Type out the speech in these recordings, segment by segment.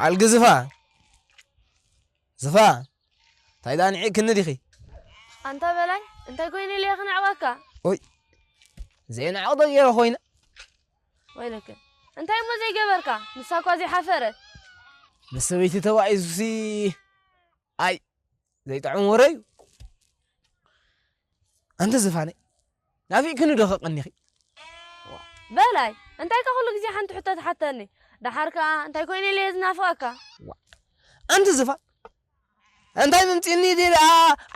ዓልጊ ዝፋ፣ ዝፋ፣ እንታይ ደኣ ንዒቕክኒ ዲኺ? ኣንታ በላይ፣ እንታይ ኮይነ ኢለ እየ ክነዕቐካ? ኦይ፣ ዘይነዕቕ ዶ ገይረ ኮይነ? ወይለከ፣ እንታይ እሞ ዘይገበርካ? ንሳ እኳ ዘይሓፈረት። ምስ ሰበይቲ ተባኢሱሲ፣ ኣይ፣ ዘይጥዕም ወረ እዩ። ኣንቲ ዝፋነይ፣ ናፊቕክኒ ዶ ከቐኒኺ? በላይ፣ እንታይ ከ ኩሉ ግዜ ሓንቲ ሕቶ ትሓተኒ? ደሓር ከኣ እንታይ ኮይነ ኢለ እየ ዝናፍቐካ? ኣንቲ ዝፋን፣ እንታይ ምምጺእኒ ድየ ደኣ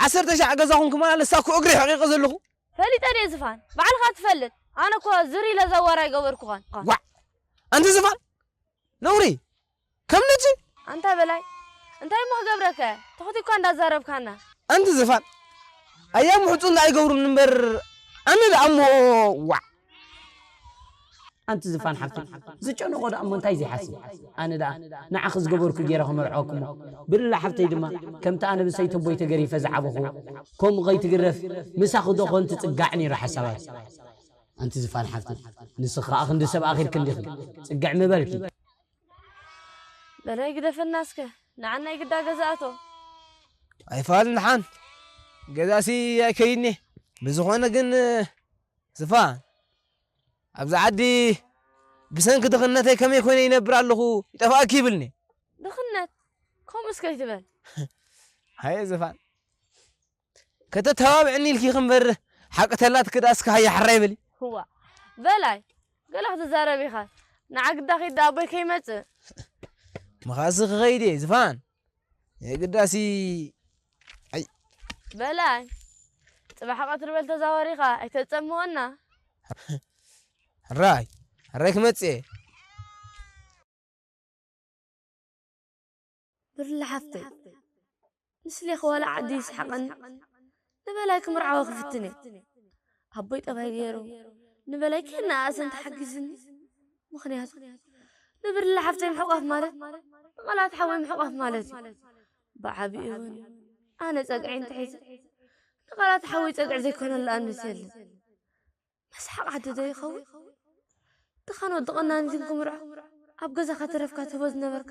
ዓሰርተ ሻዕ ገዛኹም ክመላለስ ሳኩ እግሪ ሕቒቐ ዘለኹ? ፈሊጠ ድየ ዝፋን? ባዕልኻ ትፈልጥ። ኣነ እኮ ዝር ኢለ ዘወር ኣይገበርኩኻን። ዋዕ! ኣንቲ ዝፋን፣ ነውሪ! ከም ልጂ! ኣንታ በላይ፣ እንታይ እሞ ክገብረካ እየ? ትኹቲ እኳ እንዳዛረብካና። ኣንቲ ዝፋን፣ ኣያ ምሕጹ እንዳ ኣይገብሩን እምበር፣ ኣነ ደኣ እሞ፣ ዋዕ! ኣንቲ ዝፋን ሓፍተይ፣ ዝጨነቖ ደኣ እሞ እንታይ ዘይሓስብ? ኣነ ደኣ ንዓኺ ዝገበርኩ ገይረ ክመርዐወኪ እሞ፣ ብርላ ሓፍተይ ድማ ከምቲ ኣነ ብሰይቲ ኣቦይ ተገሪፈ ዝዓበኹዎ፣ ከምኡ ከይትግረፍ ምሳኺ ዶ ኮን ትጽጋዕ ነይሩ ሓሳባት። ኣንቲ ዝፋን ሓፍተይ፣ ንስኺ ከኣ ክንዲ ሰብ ኣኺልኪ እንዲኺ ጽግዕ ምበልኪ። በላይ ግደፈና እስከ፣ ንዓና ይግዳ ገዛእቶ። ኣይፋልን ደሓን፣ ገዛሲ ኣይከይድኒ። ብዝኾነ ግን፣ ዝፋን፣ ኣብዚ ዓዲ ብሰንኪ ድኽነተይ ከመይ ኮይነ ይነብር ኣለኹ፣ ይጠፍኣኪ ይብልኒ። ድኽነት? ከምኡ እስከ ይትበል። ሃየ ዝፋን፣ ከተተባብዕኒ ኢልኪ እምበር፣ ሓቂ ተላትኪ ደኣ እስከ ሃየ ሕራይ በሊ። ህዋ፣ በላይ፣ ገለ ክትዛረብ ኢኻ። ንዓ ግዳ ኺድ ደኣ ኣቦይ ከይመጽእ። ምኻሲ ክኸይድ እየ፣ ዝፋን። የግዳሲ፣ ኣይ። በላይ፣ ጽባሕ ቀትሪ በል ተዛወሪኻ፣ ኣይተጸምወና። ሕራይ፣ ሕራይ ክመጽእ እየ። ብርለ ሓፍተይ፣ ምስሌኺ ዋላ ዓዲ ይስሓቐኒ፣ ንበላይ ክምርዓዎ ክፍትን እየ። ኣቦይ ጠባይ ገይሩ ንበላይ ከይነኣእሰ እንተሓጊዝኒ። ምኽንያቱ ንብርለ ሓፍተይ ምሕቋፍ ማለት ንቓላት ሓወይ ምሕቋፍ ማለት እዩ። ብዓቢኡ እውን ኣነ ጸግዒ እንተሒዘ ንቓላት ሓወይ ጸግዒ ዘይኮነሉ ኣንስ የለን። መስሓቕ ዓዲ ዶ ይኸውን? ድኻን ወዲ ቐናኒትን ክምርዖ ኣብ ገዛኻ ተረፍካ ትህቦ ዝነበርካ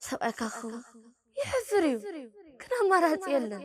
ሰብኣይካ ክኸውን ይሕፍር እዩ፣ ግን ኣማራጺ የለን።